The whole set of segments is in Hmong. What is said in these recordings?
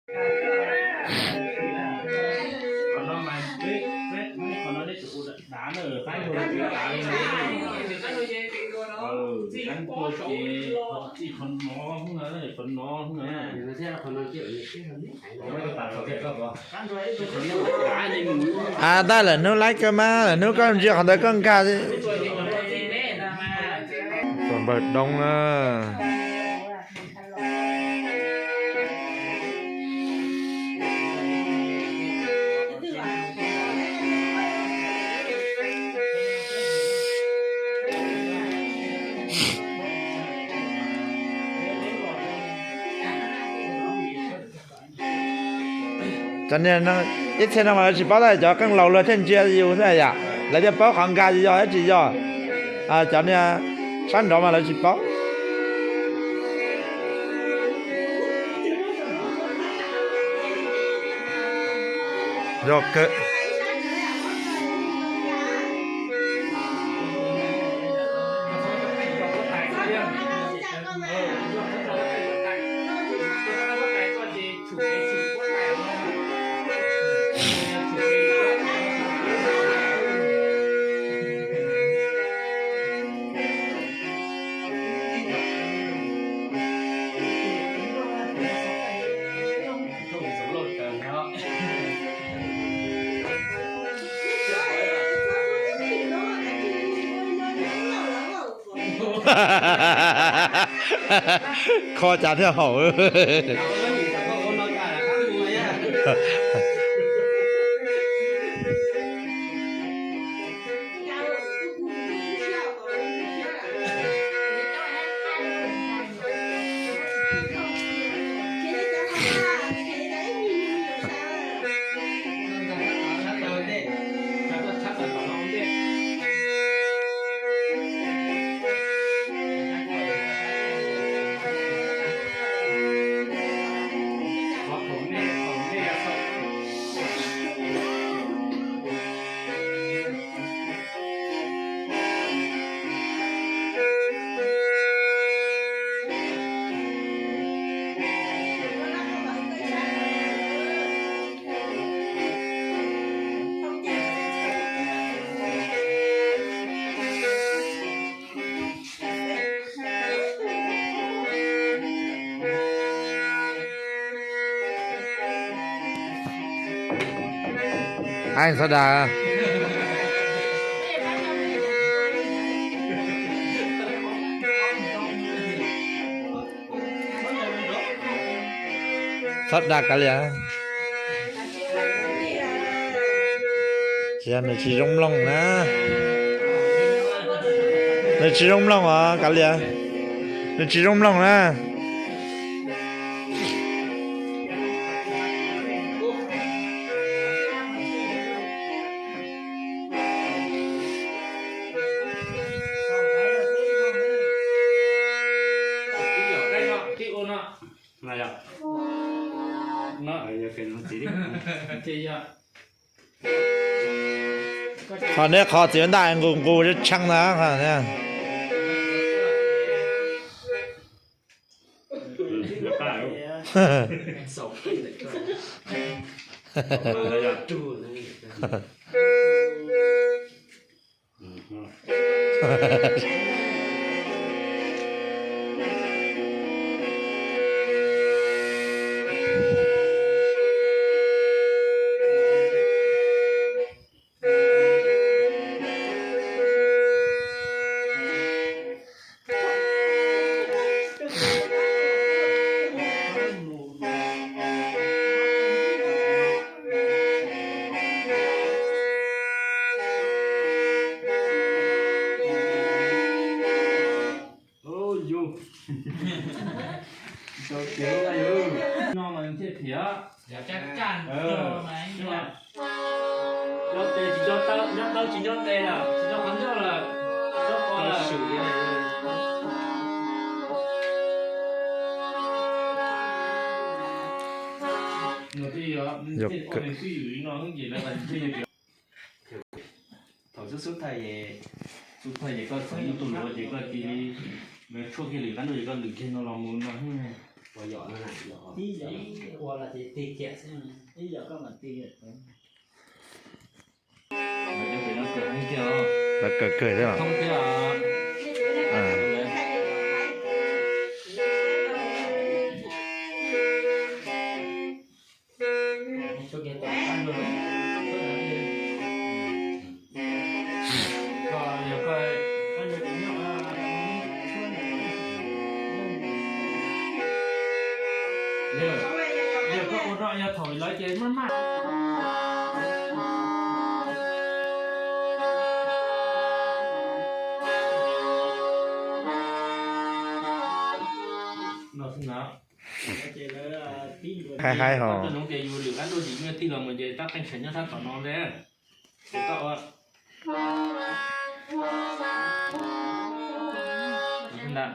A, tab lawm hnub laib kawg mas, lawm hnub koj ntsia qhov ntawd koj nkag. Npawg Doob na. Cov niag ib txhia no mas lawv tsis paub tab sis cov qeej laus luag thiaj ntsia yus xwb yom, lawv thiaj paub qhov nkag yog dab tsi yog. Cov niag sab nraud mas lawv tsis paub. Yog kawg. Kho cas thiaj haum. Aib, txhob dag. Txhob dag kav liam. Nws tsis zoo mloog na. Nws tsis zoo mloog os kav liam. Nws tsis zoo mloog na. Qhov neb qhov txiv ntaj nqus nqus tshee ntag. Thaum xub xub thaij, xub thaij ces koj txhoov tus luav ces koj cia li, nws tshuaj kiag lwm qab ntuj ces koj lwm kiag no los mus no xwb. Ua los ces tig kiag xwb. Ib yam koj mam tig. Lawv kawg kawg thiab. Yog koj ua rau yog thaum lawv ces maj maj. Haib haib ho. Cov noov ces yus lwm qab ntuj tsis muaj tig los mus ces tab qeej tseem nyob sab tom no ntag. Ces koj ua ntawd.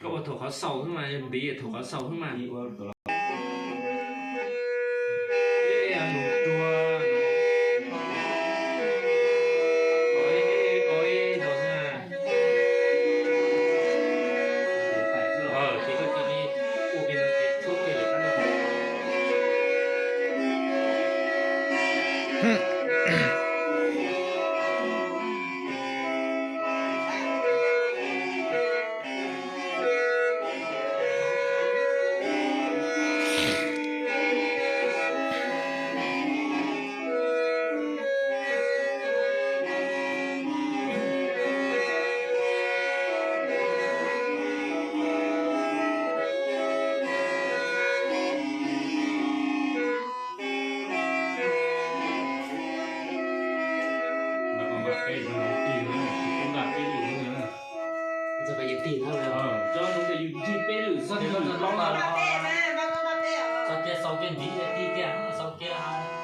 Koj ua thaum qhov xaus xwb mas, ntiv thaum qhov xaus xwb mas. Txog tias xaus kiag ntiv ces tig kiag, xaus kiag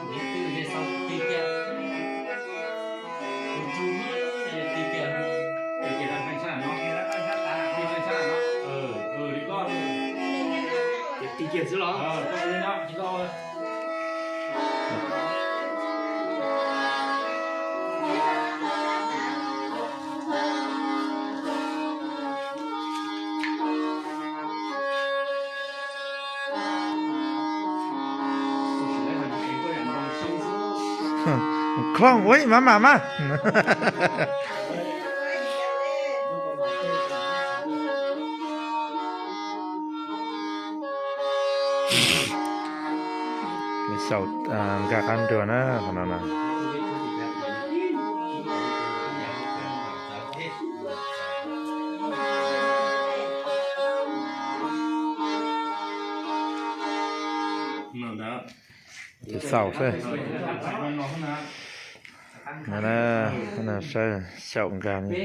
ntiv twg ces xaus tig kiag. Tus tswv ces tig kiag. Tig kiag no, tig kiag xwb los. Khlooj ua ib mam mam mas. Xyaum nkag qab nruas na, qhov no na. Tus xaus xwb. Saib, xyaum nkag li.